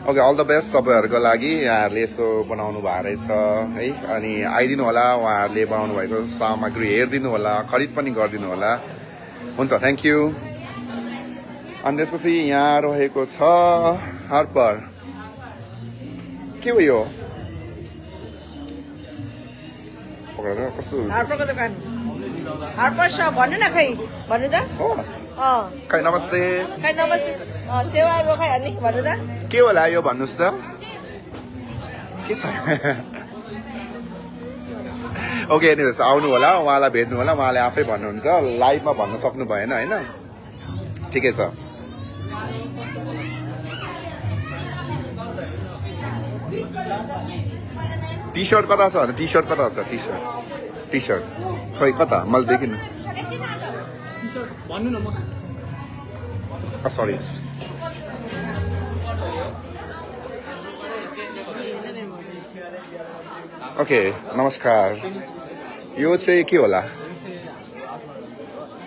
okay all the best तपाईँहरूको लागि यहाँहरूले यसो बनाउनु भएको रहेछ है अनि आइदिनु होला उहाँहरूले बनाउनु भएको सामग्री हेरिदिनु होला खरिद पनि गरिदिनु होला हुन्छ थ्याङ्क यू अनि त्यसपछि यहाँ रहेको छ हार्पर के हो यो कस्तो हार्परको दोकान हार्पर शप भन्नु न खै भन्नु त खै नमस्ते सेवाको खै अनि भन्नु त के होला यो भन्नुहोस् त के छ ओके एनिवेज आउनु होला उहाँलाई भेट्नु होला उहाँले आफै भन्नुहुन्छ लाइभमा भन्न सक्नु भएन होइन ठिकै छ टी सर्ट कता छ टी सर्ट कता छ टी सर्ट खै कता मैले देखिनँ सरी ओके नमस्कार यो चाहिँ के होला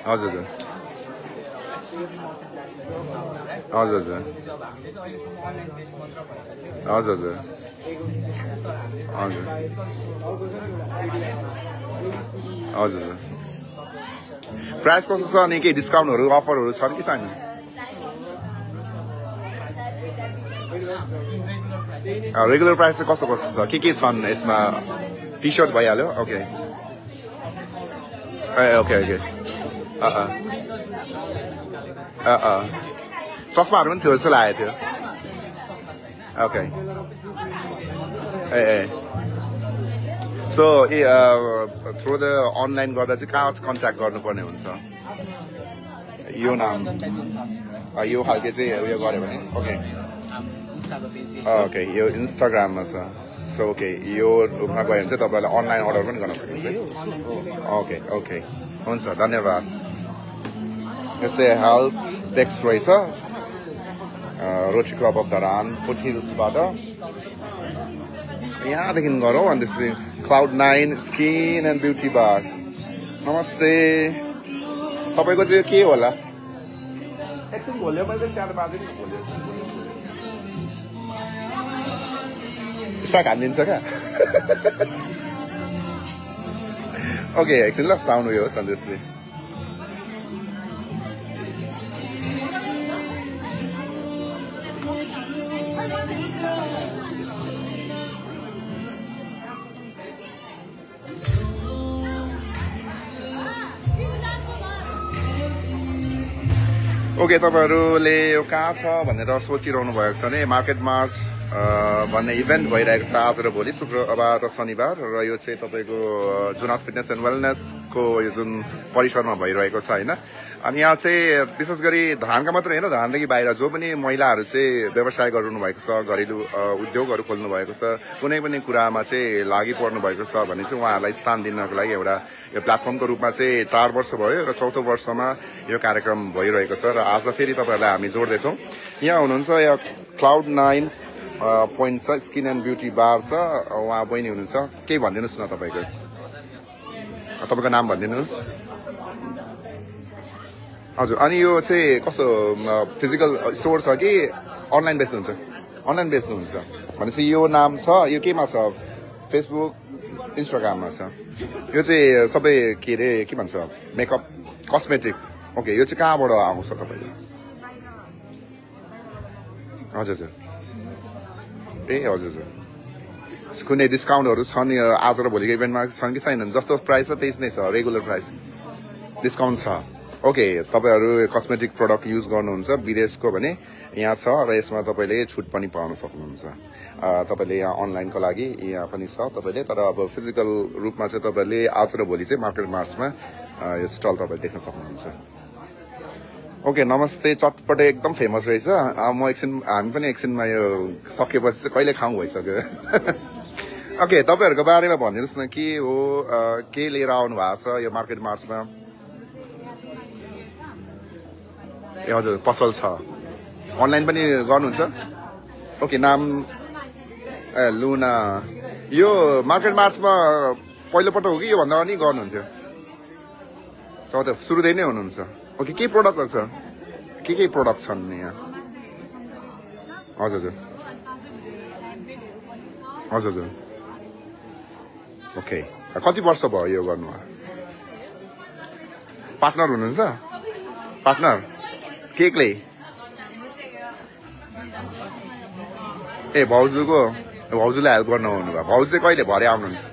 हजुर हजुर हजुर हजुर हजुर हजुर हजुर हजुर प्राइस कस्तो छ अनि केही डिस्काउन्टहरू अफरहरू छन् कि छैन रेगुलर प्राइस चाहिँ कस्तो कस्तो छ के छन् यसमा टी सर्ट भइहाल्यो ओके ओके ओके चस्माहरू पनि थियो जस्तो लागेको थियो okay A so through the online गर्दा चाहिँ कहाँ कन्ट्याक्ट गर्नुपर्ने हुन्छ यो नाम यो खालके चाहिँ उयो गऱ्यो भने ओके ओके यो इन्स्टाग्राममा छ सो ओके योमा गयो भने चाहिँ तपाईँलाई अनलाइन अर्डर पनि गर्न सकिन्छ ओके ओके हुन्छ धन्यवाद यसै हेल्थ डेस्क रहेछ रोटी क्लब अफ धरान फुट हिल्सबाट यहाँदेखि गरौँ अनि त्यसपछि Cloud9 स्किन एन्ड ब्युटी बार नमस्ते तपाईँको चाहिँ के होला एकछिन भोल्यो मैले स्याहार पार्दिनँ भोल्यो साग हानिदिन्छ क्या ओके एकछिन ल साउन्ड उयो होस् अनि त्यसपछि ओके तपाईँहरूले यो कहाँ छ भनेर सोचिरहनु भएको छ भने मार्केट मार्च भन्ने इभेन्ट भइरहेको छ आज र भोलि शुक्रबार र शनिबार र यो चाहिँ तपाईँको जुनास फिटनेस एन्ड वेलनेसको यो जुन परिसरमा भइरहेको छ होइन अनि यहाँ चाहिँ विशेष गरी धानका मात्र होइन धानदेखि बाहिर जो पनि महिलाहरू चाहिँ व्यवसाय गर्नु भएको छ घरेलु उद्योगहरू खोल्नु भएको छ कुनै पनि कुरामा चाहिँ लागि पर्नु भएको छ भने चाहिँ उहाँहरूलाई स्थान दिनको लागि एउटा यो प्लेटफर्मको रूपमा चाहिँ 4 वर्ष भयो र 4औं वर्षमा यो कार्यक्रम भइरहेको छ र आज फेरि तपाईँहरूलाई हामी जोड्दैछौँ यहाँ हुनुहुन्छ यहाँ Cloud9 पोइन्ट छ स्किन एन्ड ब्युटी बार छ उहाँ बहिनी हुनुहुन्छ केही भनिदिनुहोस् न तपाईँको नाम भनिदिनुहोस् हजुर अनि यो चाहिँ कस्तो फिजिकल स्टोर छ कि अनलाइन बेच्नुहुन्छ अनलाइन बेच्नुहुन्छ भनेपछि यो नाम छ यो केमा छ फेसबुक इन्स्टाग्राममा छ यो चाहिँ सबै के अरे के भन्छ मेकअप कस्मेटिक ओके यो चाहिँ कहाँबाट आउँछ तपाईँको हजुर हजुर ए हजुर हजुर कुनै डिस्काउन्टहरू छन् आज र भोलिको इभेन्टमा छन् कि छैनन् जस्तो प्राइस छ त्यही नै छ रेगुलर प्राइस डिस्काउन्ट छ ओके तपाईँहरू कस्मेटिक प्रडक्ट युज गर्नुहुन्छ विदेशको भने यहाँ छ र यसमा तपाईँले छुट पनि पाउन सक्नुहुन्छ तपाईँले यहाँ अनलाइनको लागि यहाँ पनि छ तपाईँले तर अब फिजिकल रूपमा चाहिँ तपाईँले आज र भोलि चाहिँ मार्केट मार्चमा यो स्टल तपाईँले देख्न सक्नुहुन्छ ओके नमस्ते चटपटे एकदम फेमस रहेछ म हामी पनि एकछिनमा यो सकेपछि चाहिँ कहिले खाउँ भइसक्यो ओके तपाईँहरूको बारेमा भनिदिनुहोस् न के हो के लिएर आउनु भएको छ यो मार्केट मार्चमा ए हजुर पसल छ अनलाइन पनि गर्नुहुन्छ ओके नाम ए लुना यो मार्केट मार्चमा पहिलोपल्ट हो कि योभन्दा पनि गर्नुहुन्थ्यो सुरुदेखि नै हुनुहुन्छ ओके के प्रोडक्टहरू छ के प्रोडक्ट छन् यहाँ हजुर हजुर हजुर ओके कति वर्ष भयो यो गर्नु पार्टनर हुनुहुन्छ पार्टनर केकले ए भाउजूलाई हेल्प गर्न आउनुभयो भाउजू चाहिँ कहिले भरे आउनुहुन्छ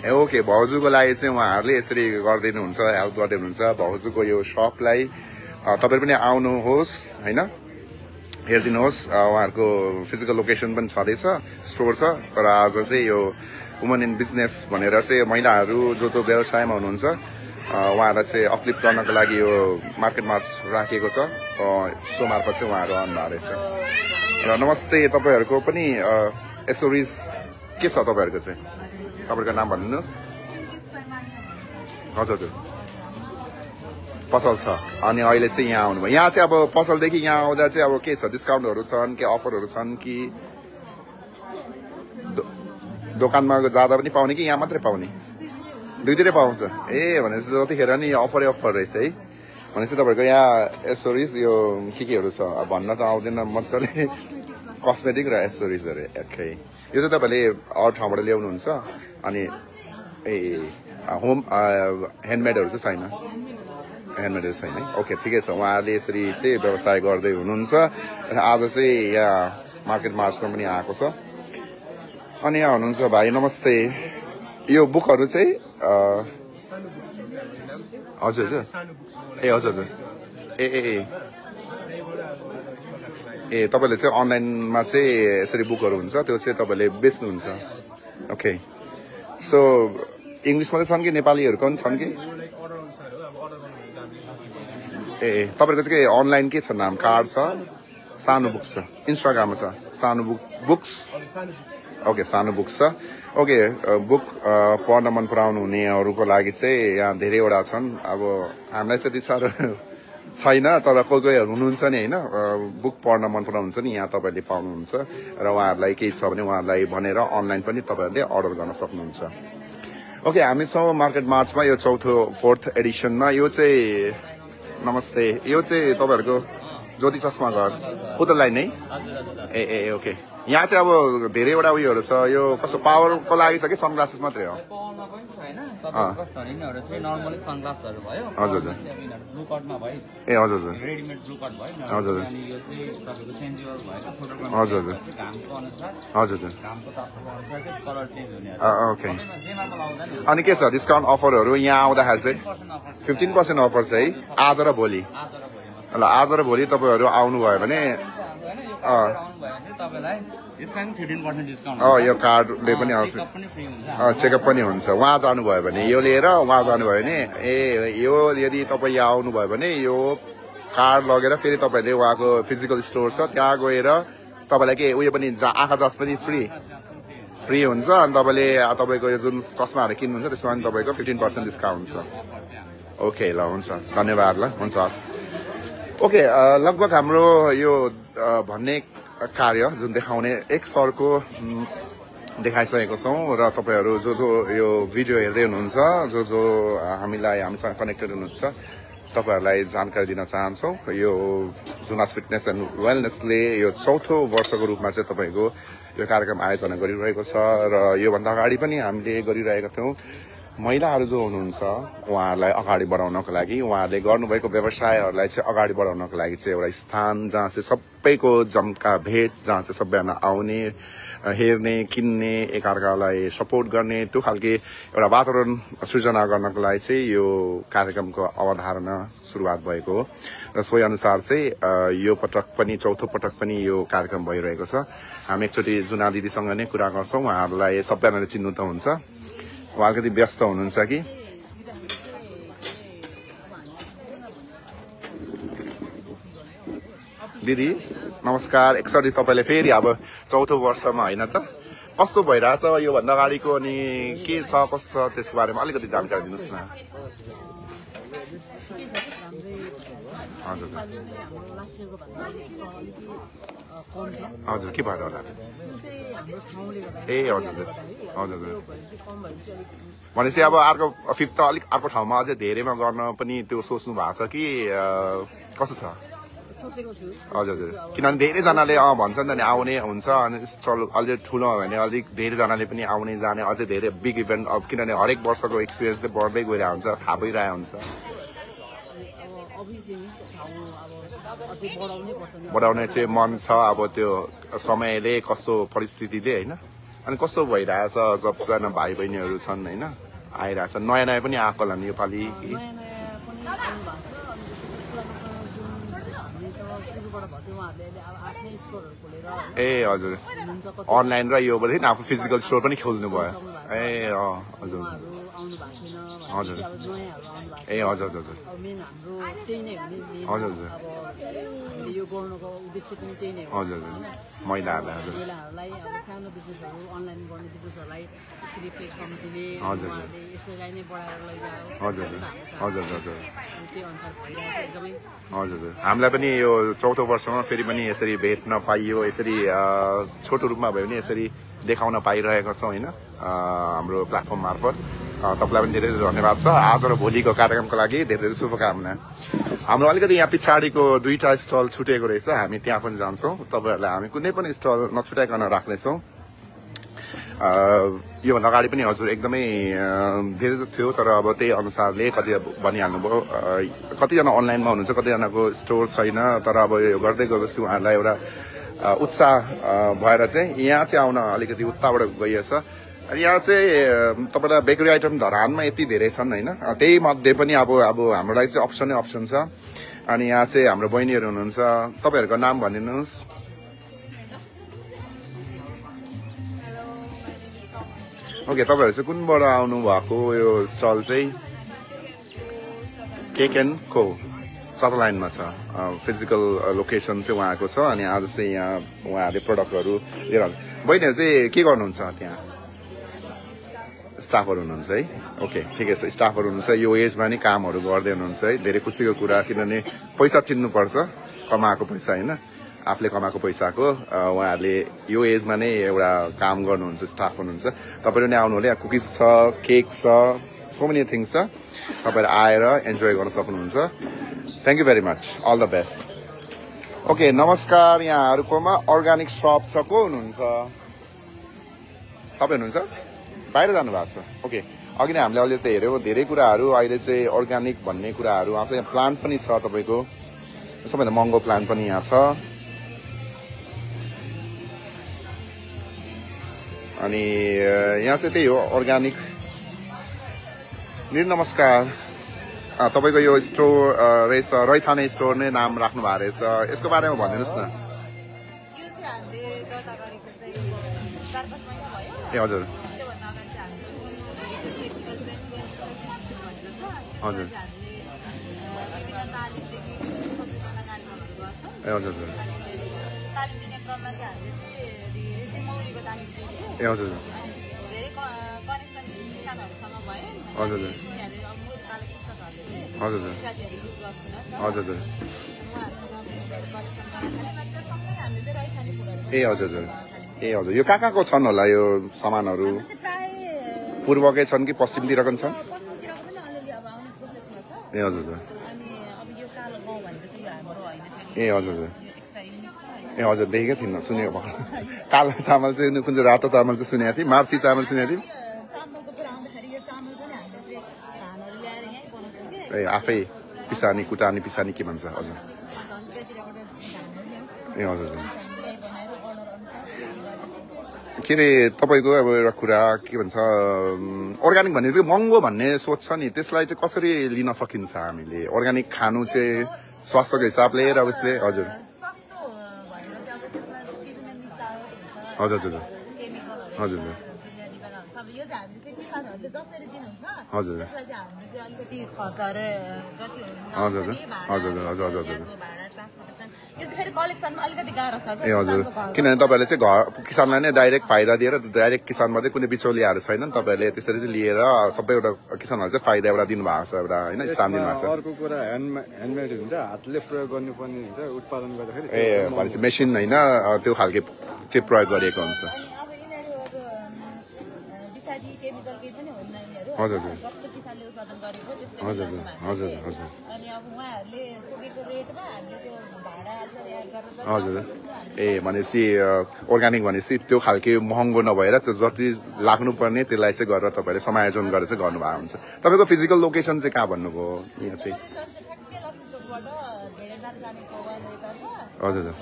ए ओके भाउजूको लागि चाहिँ उहाँहरूले यसरी गरिदिनुहुन्छ हेल्प गरिदिनुहुन्छ भाउजूको यो सपलाई तपाईँ पनि आउनुहोस् होइन हेरिदिनुहोस् उहाँहरूको फिजिकल लोकेसन पनि छँदैछ स्टोर छ तर आज चाहिँ यो वुमन इन बिजनेस भनेर चाहिँ महिलाहरू जो व्यवसायमा हुनुहुन्छ उहाँहरूलाई चाहिँ अपलिफ्ट गर्नको लागि यो मार्केट मार्च राखिएको छ सो मार्फत चाहिँ उहाँहरू आउनुभएको रहेछ र नमस्ते तपाईँहरूको पनि एसोरिज के छ तपाईँहरूको चाहिँ तपाईँको नाम भनिदिनुहोस् हजुर हजुर पसल छ अनि अहिले चाहिँ यहाँ आउनुभयो यहाँ चाहिँ अब पसलदेखि यहाँ आउँदा चाहिँ अब के छ डिस्काउन्टहरू छन् के अफरहरू छन् कि दोकानमा जाँदा पनि पाउने कि यहाँ मात्रै पाउने दुईतिरै पाउँछ ए भनेपछि जतिखेर नि अफरै अफर रहेछ है भनेपछि तपाईँहरूको यहाँ एसोरिज यो केहरू छ भन्न त आउँदैन मजाले कस्मेटिक र एसोरिजहरू एकै यो चाहिँ तपाईँले अरू ठाउँबाट ल्याउनुहुन्छ अनि ए होम ह्यान्डमेडहरू चाहिँ छैन ह्यान्डमेडहरू छैन है ओके ठिकै छ उहाँहरूले यसरी चाहिँ व्यवसाय गर्दै हुनुहुन्छ र आज चाहिँ यहाँ मार्केट मार्चमा पनि आएको छ अनि यहाँ हुनुहुन्छ भाइ नमस्ते यो बुकहरू चाहिँ हजुर हजुर ए हजुर हजुर ए तपाईँले चाहिँ अनलाइनमा चाहिँ यसरी बुकहरू हुन्छ त्यो चाहिँ तपाईँले बेच्नुहुन्छ ओके सो इङ्ग्लिसमा चाहिँ छन् कि नेपालीहरूको पनि छन् कि ए तपाईँको चाहिँ के अनलाइन के छ नाम कार्ड छ सानो बुक्स छ इन्स्टाग्राममा छ सानो बुक्स ओके सानो बुक्स छ ओके बुक पढ्न मन पराउनु हुनेहरूको लागि चाहिँ यहाँ धेरैवटा छन् अब हामीलाई चाहिँ त्यति साह्रो छैन तर कोही कोहीहरू हुनुहुन्छ नि होइन बुक पढ्न मन पराउनुहुन्छ नि यहाँ तपाईँहरूले पाउनुहुन्छ र उहाँहरूलाई केही छ भने उहाँहरूलाई भनेर अनलाइन पनि तपाईँहरूले अर्डर गर्न सक्नुहुन्छ ओके हामी छौँ मार्केट मार्चमा यो फोर्थ एडिसनमा यो चाहिँ नमस्ते यो चाहिँ तपाईँहरूको ज्योति चस्मा घर पुतललाई नै ए ओके यहाँ चाहिँ अब धेरैवटा उयोहरू छ यो कस्तो पावरको लागि छ कि सनग्लासेस मात्रै हो हजुर हजुर ए हजुर हजुर हजुर हजुर हजुर हजुर ओके अनि के छ डिस्काउन्ट अफरहरू यहाँ आउँदाखेरि चाहिँ 15% अफर छ है आज र भोलि ल आज र भोलि तपाईँहरू आउनुभयो भने यो कार्डले पनि चेकअप पनि हुन्छ उहाँ जानुभयो भने यो लिएर उहाँ जानुभयो भने यो यदि तपाईँ यहाँ आउनुभयो भने यो कार्ड लगेर फेरि तपाईँले उहाँको फिजिकल स्टोर छ त्यहाँ गएर तपाईँलाई के उयो पनि आँखा जाँच पनि फ्री हुन्छ अनि तपाईँले तपाईँको यो जुन चस्माहरू किन्नुहुन्छ त्यसमा पनि तपाईँको 15% डिस्काउन्ट छ ओके ल हुन्छ धन्यवाद ल हुन्छ हस् ओके लगभग हाम्रो यो भन्ने कार्य जुन देखाउने एक स्तरको देखाइसकेको छौँ र तपाईँहरू जो यो भिडियो हेर्दै हुनुहुन्छ जो हामीसँग कनेक्टेड हुनुहुन्छ तपाईँहरूलाई जानकारी दिन चाहन्छौँ यो जुनास फिटनेस एन्ड वेलनेसले यो चौथो वर्षको रूपमा चाहिँ तपाईँको यो कार्यक्रम आयोजना गरिरहेको छ र योभन्दा अगाडि पनि हामीले गरिरहेका थियौँ महिलाहरू जो हुनुहुन्छ उहाँहरूलाई अगाडि बढाउनको लागि उहाँहरूले गर्नुभएको व्यवसायहरूलाई चाहिँ अगाडि बढाउनको लागि चाहिँ एउटा स्थान जहाँ चाहिँ सबैको जम्का भेट जहाँ चाहिँ सबैजना आउने हेर्ने किन्ने एकअर्कालाई सपोर्ट गर्ने त्यो खालके एउटा वातावरण सृजना गर्नको लागि चाहिँ यो कार्यक्रमको अवधारणा सुरुवात भएको हो र सोही अनुसार चाहिँ यो पटक पनि चौथो पटक पनि यो कार्यक्रम भइरहेको छ हामी एकचोटि जुना दिदीसँग नै कुरा गर्छौँ उहाँहरूलाई सबैजनाले चिन्नु त हुन्छ उहाँ अलिकति व्यस्त हुनुहुन्छ कि दिदी नमस्कार एकचोटि तपाईँले फेरि अब चौथो वर्षमा होइन त कस्तो भइरहेछ योभन्दा अगाडिको अनि के छ कस्तो छ त्यसको बारेमा अलिकति जानकारी दिनुहोस् न हजुर हजुर के भएर होला ए हजुर हजुर भनेपछि अब अर्को फिफ्थ त अलिक अर्को ठाउँमा अझै धेरैमा गर्न पनि त्यो सोच्नु भएको छ कि कस्तो छ हजुर हजुर किनभने धेरैजनाले भन्छन् नि आउने हुन्छ अनि चल अझै ठुलो भयो भने अलिक धेरैजनाले पनि आउने जाने अझै धेरै बिग इभेन्ट अब किनभने हरेक वर्षको एक्सपिरियन्स चाहिँ बढ्दै गइरहेको हुन्छ थाहा भइरहेको हुन्छ बढाउने चाहिँ मन छ अब त्यो समयले कस्तो परिस्थितिले होइन अनि कस्तो भइरहेछ सबजना भाइ बहिनीहरू छन् होइन आइरहेछ नयाँ नयाँ पनि आएको होला नि योपालि ए हजुर अनलाइन र यो आफू फिजिकल स्टोर पनि खोल्नु भयो ए हजुर हजुर ए हजुर हजुर हजुर हजुर हजुर महिलाहरूलाई हजुर हजुर हजुर हजुर हजुर हामीलाई पनि यो चौथो वर्षमा फेरि पनि यसरी भेट्न पाइयो यसरी छोटो रूपमा भयो भने यसरी देखाउन पाइरहेको छौँ होइन हाम्रो प्लेटफर्म मार्फत तपाईँलाई पनि धेरै धेरै धन्यवाद छ आज र भोलिको कार्यक्रमको लागि धेरै धेरै शुभकामना हाम्रो अलिकति यहाँ पछाडिको दुईटा स्टल छुटेको रहेछ हामी त्यहाँ पनि जान्छौँ तपाईँहरूलाई हामी कुनै पनि स्टल नछुटाइकन राख्नेछौँ योभन्दा अगाडि पनि हजुर एकदमै धेरै थियो तर अब त्यही अनुसारले कति भनिहाल्नुभयो कतिजना अनलाइनमा हुनुहुन्छ कतिजनाको स्टोर छैन तर अब यो गर्दै गएपछि उहाँहरूलाई एउटा उत्साह भएर चाहिँ यहाँ चाहिँ आउन अलिकति उत्ताबाट गइएछ यहाँ चाहिँ तपाईँलाई बेकरी आइटम धरानमा यति धेरै छन् होइन त्यही मध्ये पनि अब हाम्रो लागि चाहिँ अप्सनै अप्सन छ अनि यहाँ चाहिँ हाम्रो बहिनीहरू हुनुहुन्छ तपाईँहरूको नाम भनिदिनुहोस् ओके तपाईँहरू चाहिँ कुनबाट आउनु भएको यो स्टल चाहिँ केक एन्ड को चार लाइनमा छ फिजिकल लोकेसन चाहिँ उहाँको छ अनि आज चाहिँ यहाँ उहाँहरूले प्रडक्टहरू लिएर बहिनीहरू चाहिँ के गर्नुहुन्छ त्यहाँ स्टाफहरू हुनुहुन्छ है ओके ठिकै छ स्टाफहरू हुनुहुन्छ यो एजमा नि कामहरू गर्दै हुनुहुन्छ है धेरै खुसीको कुरा किनभने पैसा चिन्नुपर्छ कमाएको पैसा होइन आफूले कमाएको पैसाको उहाँहरूले यो एजमा नै एउटा काम गर्नुहुन्छ स्टाफ हुनुहुन्छ तपाईँहरू नै आउनुहुने कुकिज छ केक छ सो मेनी थिङ्स छ तपाईँहरू आएर इन्जोय गर्न सक्नुहुन्छ thank you very much all the best okay नमस्कार यहाँहरूकोमा अर्ग्यानिक सप छ को हुनुहुन्छ तपाईँ हुनुहुन्छ बाहिर जानुभएको छ ओके अघि नै हामीले अहिले त हेऱ्यौँ धेरै कुराहरू अहिले चाहिँ अर्ग्यानिक भन्ने कुराहरू आउँछ यहाँ प्लान्ट पनि छ तपाईँको सबैभन्दा महँगो प्लान्ट पनि यहाँ छ अनि यहाँ चाहिँ त्यही हो अर्ग्यानिक नमस्कार तपाईको यो स्टोर रहेछ रैथाने स्टोर नै नाम राख्नु भएको रहेछ यसको बारेमा भनिदिनुस् न यो चाहिँ हामीले दर्ता गरेको चाहिँ 4-5 महिना भयो ए हजुर त्योभन्दा अगाडि चाहिँ हामीले हजुर विभिन्न तालिमदेखि सचेतना कार्यक्रमहरू गर्छ ए हजुर हजुर तालिम दिने क्रममा चाहिँ हामीले चाहिँ धेरै चाहिँ मौरीको तालिम दियो ए हजुर धेरै कनेक्सन किसानहरूसँग भयो हजुर उनीहरूले अब मूल काले कृषकहरूले चाहिँ हजुर साथीहरू युज गर्छन् नि त हजुर हजुर उहाँहरूसँग कनेक्सन गर्दाखेरि मात्र सँगसँगै हामीले चाहिँ रैथाने फुलहरू ए हजुर हजुर ए हजुर यो कहाँको छन् होला यो सामानहरू चाहिँ प्राय पूर्वकै छन् कि पश्चिमतिरको छन् पश्चिमतिरको पनि अलिअलि अब आउने प्रोसेसमा छ ए हजुर हजुर अनि अब यो कालो गाउँ भनेको चाहिँ यो हाम्रो होइन ए हजुर हजुर यो एक्स्ट्रा युनिक छ होइन ए हजुर देखेको थिइनँ सुनेको भएर कालो चामल चाहिँ कुन चाहिँ रातो चामल चाहिँ सुनेको थिएँ मार्सी चामल सुनेको थिएँ चामलको कुरा आउँदाखेरि यो चामल पनि हामीले चाहिँ धानहरू ल्याएर यहीँ बनाउँछौँ कि ए आफै पिसानी कुटानी पिसानी के भन्छ हजुर झन् त्यतिरबाट धानहरू ल्याउँछ ए हजुर हजुर हामीले यहीँ बनाएर अर्डर अनुसार गरेर चाहिँ के अरे तपाईँको अब एउटा कुरा के भन्छ अर्ग्यानिक भन्ने चाहिँ महँगो भन्ने सोच छ नि त्यसलाई चाहिँ कसरी लिन सकिन्छ हामीले अर्ग्यानिक खानु चाहिँ स्वास्थ्यको हिसाबले र उसले हजुर सस्तो भएर चाहिँ अब त्यसमा विभिन्न मिसावट हुन्छ हजुर हजुर केमिकलहरू हजुर इत्यादि गरेर हुन्छ अब यो चाहिँ हामीले चाहिँ किसानहरूले जसरी दिनुहुन्छ हजुर त्यसलाई चाहिँ हामीले चाहिँ अलिकति खर्चहरू जति हजुर हुन्छ नि, भाडा, हजुर हजुर हजुर हजुर यार्डको भाडा ट्रान्सपोर्टेसन यो चाहिँ फेरि कलेक्सनमा अलिकति गाह्रो छ ए हजुर किनभने तपाईँहरूले चाहिँ घर किसानलाई नै डाइरेक्ट फाइदा दिएर डाइरेक्ट किसानमध्ये कुनै बिचौलियाहरू छैनन् तपाईँहरूले त्यसरी चाहिँ लिएर सबै एउटा किसानहरूलाई चाहिँ फाइदा एउटा दिनुभएको छ एउटा होइन स्थान दिनुभएको छ अर्को कुरा ह्यान्डमेड हुन्छ हातले प्रयोग गर्नुपर्ने हुन्छ उत्पादन गर्दाखेरि ए भनेपछि मेसिन होइन त्यो खालके चाहिँ प्रयोग गरिएको हुन्छ अब यिनीहरू अब विषादी केमिकल केही पनि हुन्न यिनीहरू हजुर हजुर जस्तो किसानले उत्पादन गरेको त्यसले हजुर गर्दा हजुर हामीले हजुर अनि अब उहाँहरूले तोकेको रेटमा हामीले त्यो भाडा अलिकति एड गरेर जति हजुर आउँछ त्यसमा हामीले ए भनेपछि अर्ग्यानिक भनेपछि त्यो खालके महँगो नभएर त्यो जति लाग्नुपर्ने त्यसलाई चाहिँ गरेर तपाईँले समायोजन गरेर चाहिँ गर्नुभएको हुन्छ तपाईँको फिजिकल लोकेसन चाहिँ कहाँ भन्नुभयो यहाँ चाहिँ लोकेसन चाहिँ ठ्याक्कै लक्ष्मी चोकबाट धेरै जाने कौवालतर्फ हजुर हजुर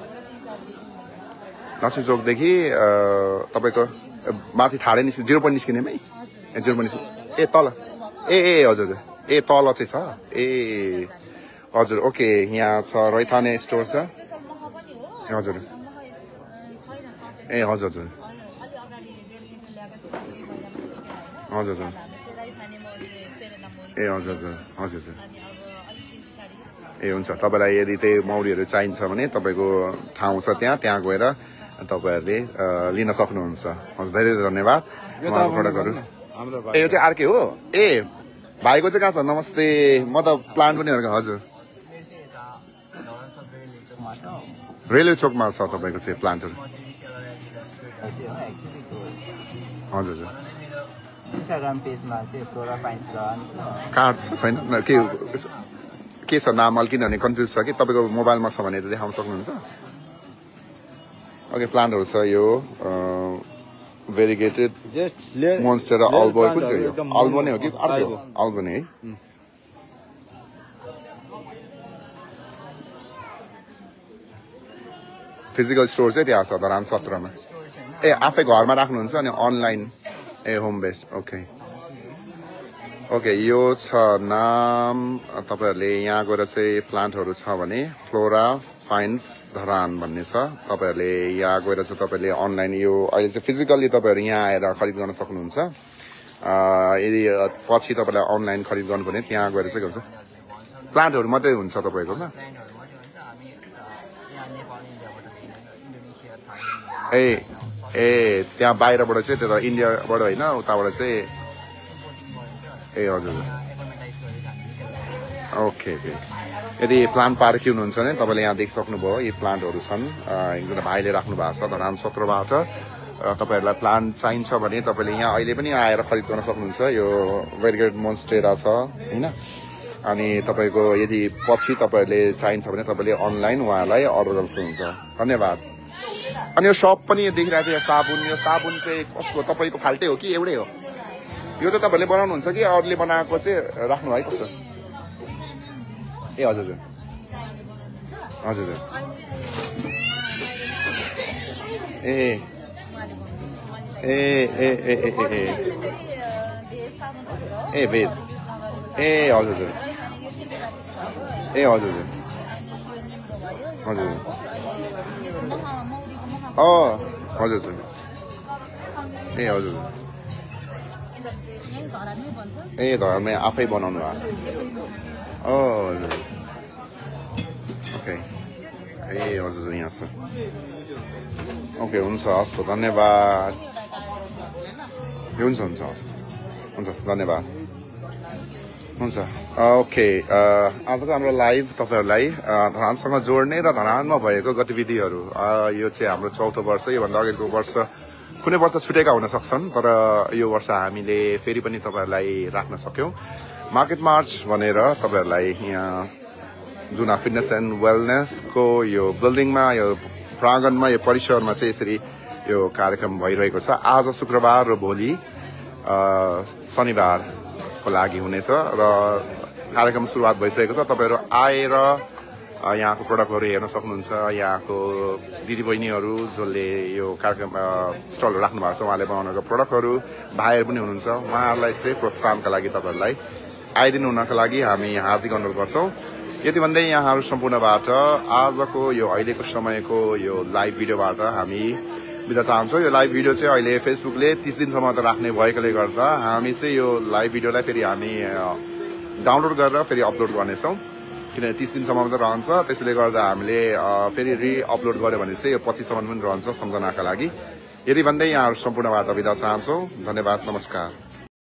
3-4 लक्ष्मी चोकदेखि तपाईँको माथि ठाडै निस्किने 0 पोइन्ट निस्किनेमै ए 0 पोइन्ट निस्किने ए तल ए ए हजुर ए तल चाहिँ छ ए हजुर ओके यहाँ छ रैथाने स्टोर छ स्पेसल मह पनि हो ए हजुर मह छैन सर्टेज ए हजुर हजुर अलि अगाडि 1.5 लिटर ल्याएको थियो दुई महिनामा टिकेर होइन हजुर हजुर हामीले चाहिँ राइखाने मौरी सेरेना मौरी ए हजुर हजुर हजुर हजुर अनि अब अलिक दिन पछाडि ए हुन्छ तपाईँलाई यदि त्यही मौरीहरू चाहिन्छ भने तपाईँको ठाउँ छ त्यहाँ गएर तपाईँहरूले लिन सक्नुहुन्छ हजुर धेरै धेरै धन्यवाद उहाँको प्रडक्टहरू हाम्रो ए यो चाहिँ अर्कै हो ए भाइको चाहिँ कहाँ छ नमस्ते म त प्लान्ट पनि हजुर रेलवे चोकमा छ तपाईँको चाहिँ प्लान्टहरू हजुर हजुर इन्स्टाग्राम पेजमा चाहिँ फ्लोरा पाइन्स कार्ड छैन के छ नाम अलिक किनभने कन्फ्युज छ कि तपाईँको मोबाइलमा छ भने त देखाउन सक्नुहुन्छ ओके प्लान्टहरू छ यो भेरिगेटेड मोन्स्टर र अल्बो कुन चाहिँ यो अल्बो नै हो कि अर्को अल्बो नै है फिजिकल स्टोर चाहिँ त्यहाँ छ धरान 17 मा ए आफै घरमा राख्नुहुन्छ अनि अनलाइन ए होम बेस्ड ओके ओके यो छ नाम तपाईँहरूले यहाँ गएर चाहिँ प्लान्टहरू छ भने फ्लोरा फाइन्स धरान भन्ने छ तपाईँहरूले यहाँ गएर चाहिँ तपाईँहरूले अनलाइन यो अहिले चाहिँ फिजिकल्ली तपाईँहरू यहाँ आएर खरिद गर्न सक्नुहुन्छ यदि पछि तपाईँलाई अनलाइन खरिद गर्नुपर्ने त्यहाँ गएर चाहिँ हुन्छ प्लान्टहरू मात्रै हुन्छ तपाईँकोमा ए ए त्यहाँ बाहिरबाट चाहिँ त्यो त इन्डियाबाट होइन उताबाट चाहिँ ए हजुर ओके ओके यदि प्लान्ट पार्क हुनुहुन्छ भने तपाईँले यहाँ देखिसक्नुभयो यी प्लान्टहरू छन् एकजना भाइले राख्नु भएको छ धरान 17बाट तपाईँहरूलाई प्लान्ट चाहिन्छ भने तपाईँले यहाँ अहिले पनि आएर खरिद गर्न सक्नुहुन्छ यो भेरिगेटेड मोन्स्टेरा छ होइन अनि तपाईँको यदि पछि तपाईँहरूले चाहिन्छ भने तपाईँले अनलाइन उहाँलाई अर्डर गर्न सक्नुहुन्छ धन्यवाद अनि यो सप पनि देखिरहेको छ यो साबुन चाहिँ कसको तपाईँको फाल्टै हो कि एउटै हो यो चाहिँ तपाईँहरूले बनाउनुहुन्छ कि अरूले बनाएको चाहिँ राख्नु है कस्तो ए हजुर हजुर हजुर ए ए ए ए ए ए ए भेज ए हजुर हजुर ए हजुर हजुर हजुर हजुर ए हजुर ए घरमै आफै बनाउनु भयो हजुर ओके ए हजुर यहाँ छ ओके हुन्छ हस् धन्यवाद हुन्छ हुन्छ हस् हुन्छ धन्यवाद हुन्छ ओके आजको हाम्रो लाइभ तपाईँहरूलाई धरानसँग जोड्ने र धरानमा भएको गतिविधिहरू यो चाहिँ हाम्रो 4औं वर्ष योभन्दा अगाडिको वर्ष कुनै वर्ष छुटेका हुन सक्छन् तर यो वर्ष हामीले फेरि पनि तपाईँहरूलाई राख्न सक्यौं मार्केट मार्च भनेर तपाईँहरूलाई यहाँ जुना फिटनेस एन्ड वेलनेसको यो बिल्डिङमा यो प्राङ्गणमा यो परिसरमा चाहिँ यसरी यो कार्यक्रम भइरहेको छ आज शुक्रबार र भोलि शनिबारको लागि हुनेछ र कार्यक्रम सुरुवात भइसकेको छ तपाईहरु आएर यहाँको प्रोडक्टहरु हेर्न सक्नुहुन्छ यहाँको दिदीबहिनीहरु जसले यो कार्यक्रम स्टलहरु राख्नु भएको छ उहाँले बनाउनुको प्रोडक्टहरु भाइहरु पनि हुनुहुन्छ उहाँहरुलाई चाहिँ प्रोत्साहनका लागि तपाईहरुलाई आइदिनु हुनका लागि हामी हार्दिक अनुरोध गर्छौं यति भन्दै यहाँहरु सम्पूर्णबाट आजको यो अहिलेको समयको यो लाइभ भिडियोबाट हामी बिदा चाहन्छौं यो लाइभ भिडियो चाहिँ अहिले फेसबुकले 30 दिनसम्म त राख्ने भएकोले गर्दा हामी चाहिँ यो लाइभ भिडियोलाई फेरि हामी डाउनलोड गरेर फेरि अपलोड गर्नेछौं किनभने 30 दिनसम्म त रहन्छ त्यसैले गर्दा हामीले फेरि रि अपलोड गर्यो भने चाहिँ यो 25 सम्म पनि रहन्छ सम्झनाका लागि यति भन्दै यहाँहरु सम्पूर्णबाट बिदा चाहन्छौं धन्यवाद नमस्कार